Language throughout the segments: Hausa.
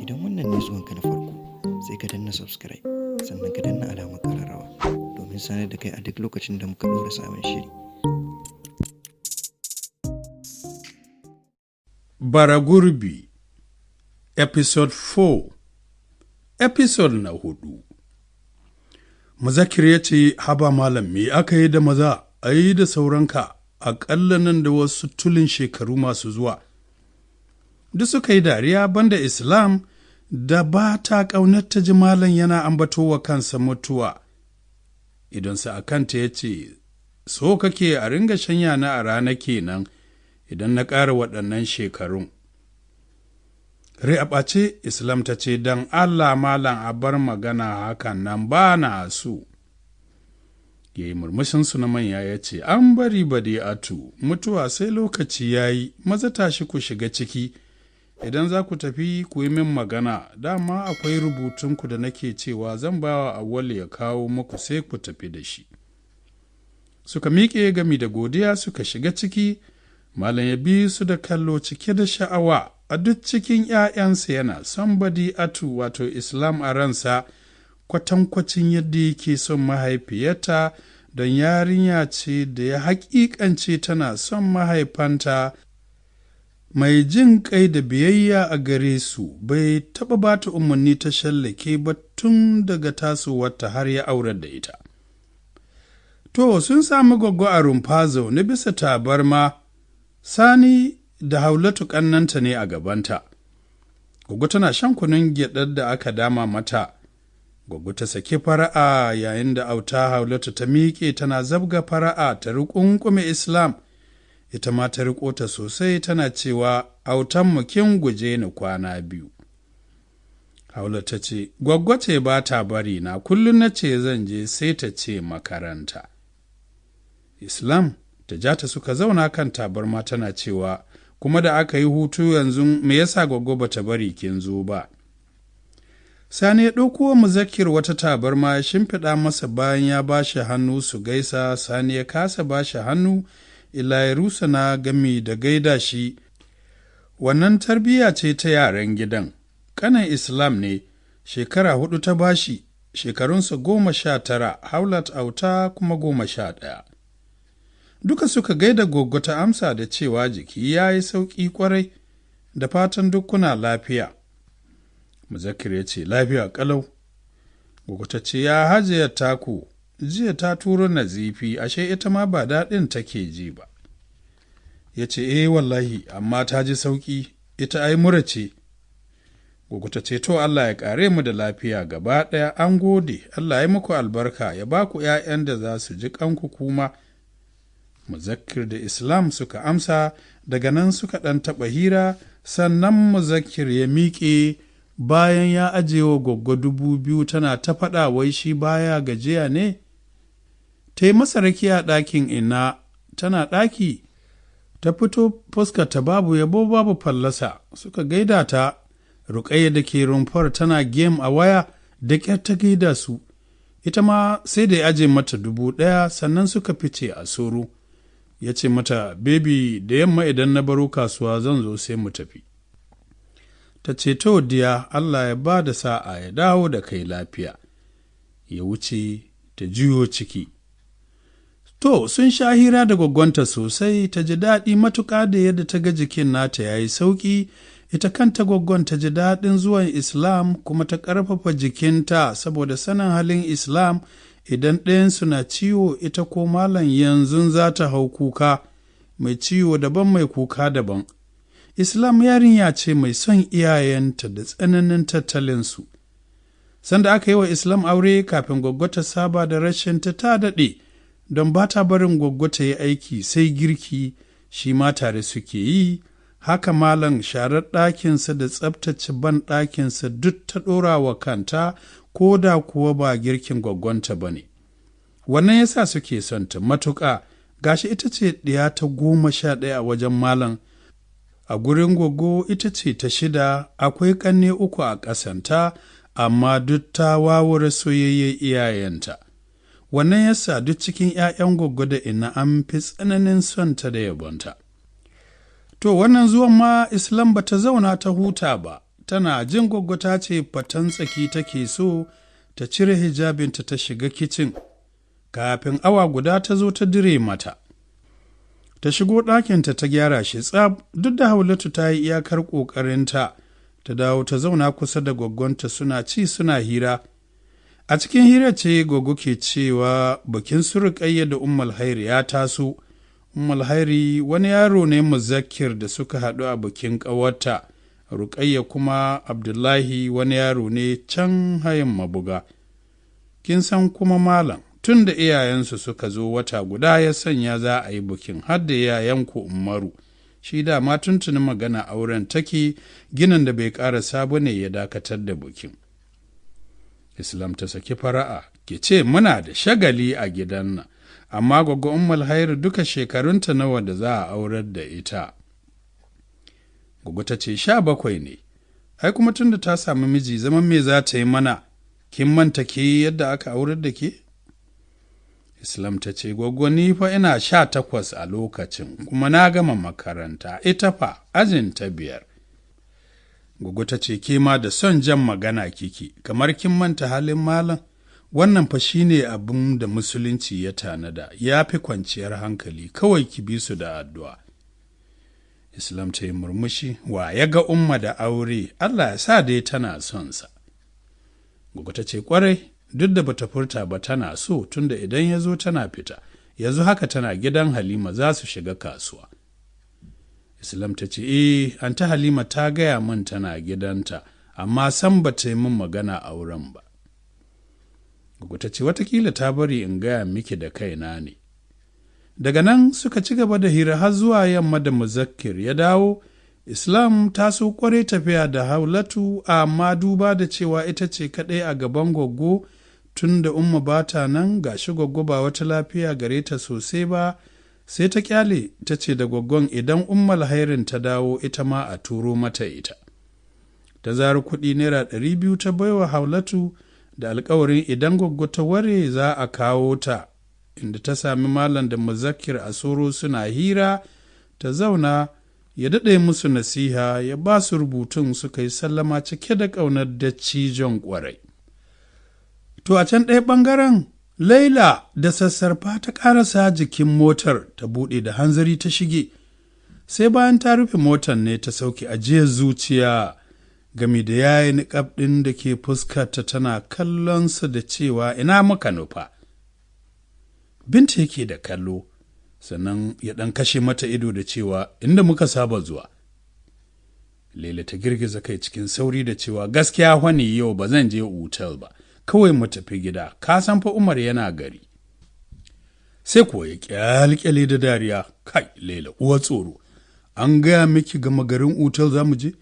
Idan wannan ne zuwanka na farko, sai ka danna subscribe sannan ka danna alamar ƙararrawa domin sanar da kai a duk lokacin da muka ɗora sabon shiri. Bara Gurbi, Episode 4, Episode na hudu. Mazakir ya ce, Haba malam, me aka yi da maza, a yi da sauranka, aƙalla nan da wasu tulin shekaru masu zuwa. Duk suka yi dariya banda Islam da ba ta ƙaunar ta ji malam yana ambato wa kansa mutuwa. Idansa a kanta ya ce, So kake a ringa shanya na a rana kenan idan na ƙara waɗannan shekarun. Rai a ɓace Islam ta ce, Don Allah malam a bar magana hakan nan ba na so. Ya yi murmushinsu na manya ya ce, An bari badi'atu, mutuwa sai lokaci ya yi, maza tashi ku shiga ciki, idan za ku tafi ku yi min magana, dama akwai rubutunku da nake cewa zan ba wa Auwalu ya kawo muku sai ku tafi da shi. Suka miƙe gami da godiya suka shiga ciki, Malam ya bi su da kallo cike da sha'awa, a duk cikin ‘ya'yansa yana son badi'atu wato Islam a ransa, kwatankwacin yadda yake son mahaifiyarta don yarinya ce da ya haƙiƙance tana son mahaifanta mai jin ƙai da biyayya a gare su bai taɓa ba ta umarni ta shallake ba tun daga tasowarta har ya aurar da ita. To, sun sami gwaggo a rumfa zaune bisa tabarma, Sani da Haulatu ƙannanta ne a gabanta. Gwaggo tana shan kunun gyaɗar da aka dama mata. Gwaggo ta saki fara'a yayin da auta Haulatu ta miƙe tana zabga fara'a ta riƙunƙume Islam. Ita ma ta riƙo ta sosai tana cewa autanmu kin guje ni kwana biyu. Haulatu ta ce, Gwaggo ce ba ta bari na kullum na ce zan je sai ta ce makaranta. Islam ta ja ta suka zauna kan tabarma tana cewa kuma da aka yi hutu yanzu me yasa gwaggo bata bari kin zo ba. Sani ya ɗauko wa Muzakir wata tabarma ya shimfiɗa masa bayan ya ba shi hannu su gaisa, Sani ya kasa ba shi hannu illa ya rusana gami da gaida shi. Wannan tarbiyya ce ta yaran gidan, ƙanin Islam ne, shekara 4 ta bashi, shekarunsa 19, Haulat auta kuma 11. Duka suka gaida goggo ta amsa da cewa jiki ya yi sauƙi ƙwarai, da fatan duk kuna lafiya. Muzakir ya ce lafiya ƙalau. Goggo ta ce ya hajiyar taku, jiya ta turo nazifi, ashe ita ma ba daɗin take ji ba. Ya ce eh wallahi, amma ta ji sauƙi, ita ai mura ce. Goggo ta ce to Allah ya ƙare mu da lafiya gaba ɗaya, an gode, Allah ya muku albarka, ya ba ku ‘ya'yan da za su ji ƙanku kuma. Muzakir da Islam suka amsa, daga nan suka ɗan taɓa hira, sannan Muzakir ya miƙe bayan ya ajiye wa Goggo 2000 tana ta faɗa wai shi baya gajiya ne? Ta yi masa rakiya ɗakin ina tana ɗaki, ta fito fuskarta babu yabo babu fallasa, suka gaida ta, Ruƙayya da ke rumfar tana game a waya da ƙyar ta gaida su, ita ma sai da ya aje mata 1000 sannan suka fice a soro. Ya ce mata, Baby, da yamma idan na baro kasuwa zan zo sai mu tafi. Ta ce, To, diya, Allah ya ba da sa'a ya dawo da kai lafiya. Ya wuce ta juyo ciki. To, sun sha hira da gwaggonta sosai, ta ji daɗi matuƙa da yadda ta ga jikin nata ya yi sauƙi, ita kanta gwaggon ta ji daɗin zuwan Islam kuma ta ƙarfafa jikinta saboda sanin halin Islam idan ɗayansu na ciwo ita ko malam yanzu za ta hau kuka, mai ciwo daban mai kuka daban. Islam yarinya ce mai son iyayenta da tsananin tattalinsu. Sanda aka yi wa Islam aure kafin gwaggo ta saba da rashin ta ta daɗe, don ba ta barin gwaggo ta yi aiki sai girki shi ma tare suke yi, haka malam sharar ɗakinsa da tsaftace ban ɗakinsa duk ta ɗora wa kanta ko da kuwa ba girkin gwaggonta ba ne. Wannan ya sa suke son ta matuƙa, gashi ita ce ɗiya ta 11 a wajen malam. A gurin gwaggo ita ce ta 6, akwai ƙanne 3 a ƙasanta, amma duk ta wawure soyayyar iyayenta. Wannan ya sa duk cikin ‘ya'yan gwaggo da ina an fi tsananin son ta da yabonta. To wannan zuwan ma Islam ba ta zauna ta huta ba, tana jin gwaggwata ce fatan tsaki take so ta cire hijabinta ta shiga kicin. Kafin awa guda ta zo ta dire mata. Ta shigo ɗakinta ta gyara shi tsab, duk da Haulatu ta yi iyakar ƙoƙarinta, ta dawo ta zauna kusa da gwaggonta suna ci suna hira. A cikin hira ce gwaggo ke cewa bikin suruƙayya da Ummul Hairi ya taso. Ummul Hairi wani yaro ne muzakkir da suka haɗu a bikin ƙawarta, Ruƙayya kuma Abdullahi wani yaro ne can hayin mabuga. Kin san kuma malam, tun da iyayensu suka zo wata guda ya sanya za a yi bikin har da yayanku Umaru. Shi dama tuntuni magana auren take, ginin da bai ƙarasa ba ne ya dakatar da bikin. Islam ta saki fara'a, ke ce muna da shagali a gidan nan, amma gwaggo Ummul Hairu duka shekarunta nawa da za a aurar da ita. Gwaggo ta ce 17 ne, ai kuma tunda ta sami miji zaman me za ta yi mana, kin manta ke yadda aka aurar da ke? Islam ta ce gwaggo ni fa ina 18 a lokacin kuma na gama makaranta, ita fa ajin ta 5. Gwaggo ta ce ke ma da son jan magana kiki, kamar kin manta halin malam, wannan fa shine abin da musulunci ya tanada, ya fi kwanciyar hankali, kawai ki bi su da addu'a. Islam ta yi murmushi, wa ya ga Umma da aure, Allah ya sa dai tana son sa. Gwaggo ta ce kwarai, duk da bata furta ba tana so, tunda idan ya zo tana fita, yanzu haka tana gidan Halima za su shiga kasuwa. Islam ta ce, eh, Anta Halima ta gaya min tana gidanta, amma san ba ta yi min magana auren ba. Gwaggo ta ce, watakila ta bari in gaya miki da kaina ne. Daga nan suka ci gaba da hira har zuwa yamma da Muzakkir ya dawo. Islam ta so kware tafiya da Haulatu, amma duba da cewa ita ce kaɗai a gaban gwaggo tun da Umma ba ta nan, gashi gwaggo ba wata lafiya gare ta sosai ba, sai ta kyale ta ce da gwaggon idan Ummul Hairin ta dawo ita ma a turo mata ita. Ta zari kuɗi naira 200 ta baiwa Haulatu da alkawarin idan gwaggo ta ware za a kawo ta, inda ta sami malam da Muzakkir a soro suna hira, ta zauna ya daɗe musu nasiha ya ba su rubutun suka yi sallama cike da ƙaunar dattijon ƙwarai. To a can ɗaya ɓangaren Laila da sassarfa ta ƙarasa jikin motar ta buɗe da hanzari ta shige, sai bayan ta rufe motar ne ta sauke ajiyar zuciya gami da yayi niƙab ɗin da ke fuskarta tana kallonsa da cewa ina muka nufa. Binta yake da kallo, sannan ya ɗan kashe mata ido da cewa inda muka saba zuwa. Laila ta girgiza kai cikin sauri da cewa gaskiya wani yau ba zan je otal ba, kawai mu tafi gida, ka san fa Umar yana gari. Sai kuwa ya kyalkyale da dariya, kai Laila uwa tsoro, an gaya miki gama garin otal za mu je?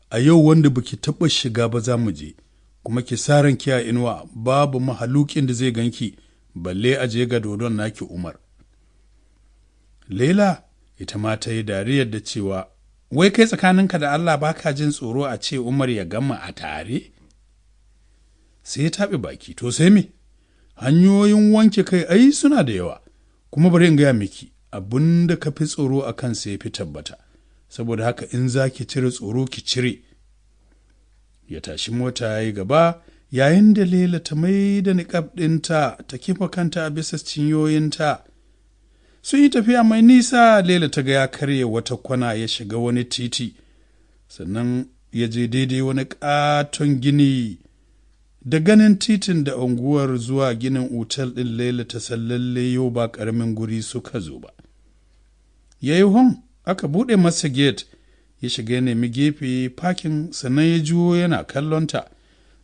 A yau wanda baki taɓa shiga ba za mu je, kuma ki sa ranki a inuwa babu mahalukin da zai ganki, balle a je ga dodon naki Umar. Laila ita ma ta yi dariyar da cewa wai kai tsakaninka da Allah baka jin tsoro a ce Umar ya gama a tare? Sai ya taɓe baki, to sai me? Hanyoyin wanke kai ai suna da yawa, kuma bari in gaya miki abin da ka fi tsoro a kansa ya fi tabbata, saboda haka in za ki cire tsoro ki cire. Ya tashi mota ya yi gaba, yayin da Laila ta mai da niƙab ɗinta ta kifa kanta a bisa cinyoyinta. Sun yi tafiya mai nisa, Laila ta ga ya karye wata kwana ya shiga wani titi, sannan ya je daidai wani ƙaton gini. Da ganin titin da unguwar zuwa ginin otal ɗin, Laila ta san lalle yau ba ƙaramin guri suka zo ba. Ya yi hon, aka buɗe masa gate, ya shiga ya nemi gefe fakin, sannan ya juyo yana kallonta.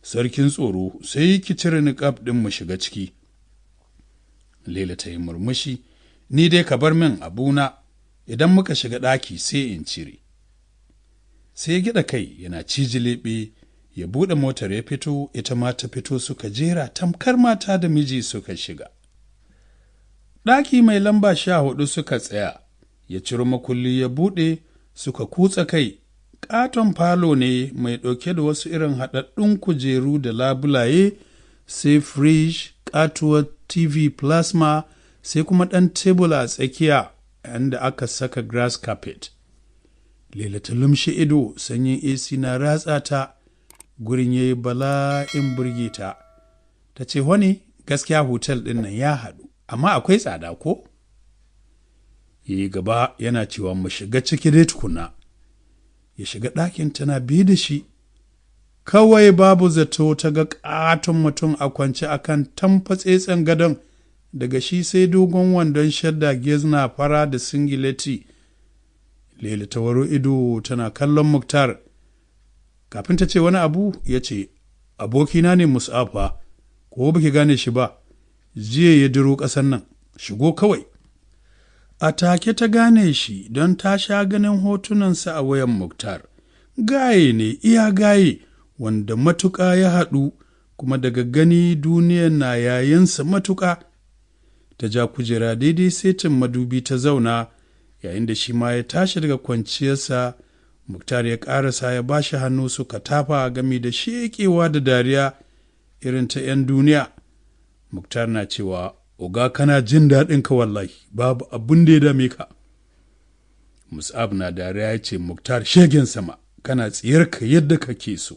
Sarkin tsoro, sai ki cire niƙab ɗin mu shiga ciki. Laila ta yi murmushi, ni dai ka bar min abuna, idan muka shiga ɗaki sai in cire. Sai ya gyaɗa kai yana ciji leɓe, ya buɗe motar ya fito, ita ma ta fito suka jera tamkar mata da miji suka shiga. Ɗaki mai lamba 14 suka tsaya, ya ciro makulli ya buɗe, suka kutsa kai. Ƙaton falo ne mai ɗauke da wasu irin haɗaɗɗun kujeru da labulaye, sai fridge, ƙatuwar TV plasma, sai kuma ɗan tebul a tsakiya inda aka saka grass carpet. Lela ta lumshe ido, sanyin AC na ratsa ta, gurin ya yi bala'in burge ta. Ta ce, "Wani gaskiya hotel ɗin nan ya haɗu, amma akwai tsada ko?" Ya yi gaba yana cewa, "Mu shiga ciki dai tukuna." Ya shiga ɗakin tana bi da shi. Kawai babu zato ta ga ƙaton mutum a kwance akan tamfatsetsen gadon, daga shi sai dogon wandon shadda gezna fara da singileti. Lele ta waro ido tana kallon Muktar. Kafin ta ce wani abu ya ce, "Abokina ne Mus'afa, ko baki gane shi ba, jiya ya diro ƙasar nan, shigo kawai." A take ta gane shi don ta sha ganin hotunansa a wayan Muktar. Gaye ne iya gaye wanda matuƙa ya haɗu, kuma daga gani duniyar na yayinsa matuƙa. Ta ja kujera daidai setin madubi ta zauna, yayin da shi ma ya tashi daga kwanciyarsa. Muktar ya ƙarasa ya ba shi hannu suka tafa gami da sheƙewa da dariya irin ta 'yan duniya. Muktar na cewa, "Oga, kana jin daɗin ka wallahi, babu abin da ya dame ka." Mus'ab na dariya ya ce, "Muktar shegen sama, kana tsiyarka yadda kake so."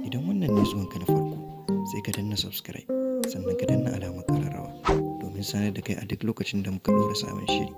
Idan wannan ne zuwanka na farko, sai ka danna subscribe, sannan ka danna alamar ƙararrawa domin sanar da kai a duk lokacin da muka ɗora sabon shiri.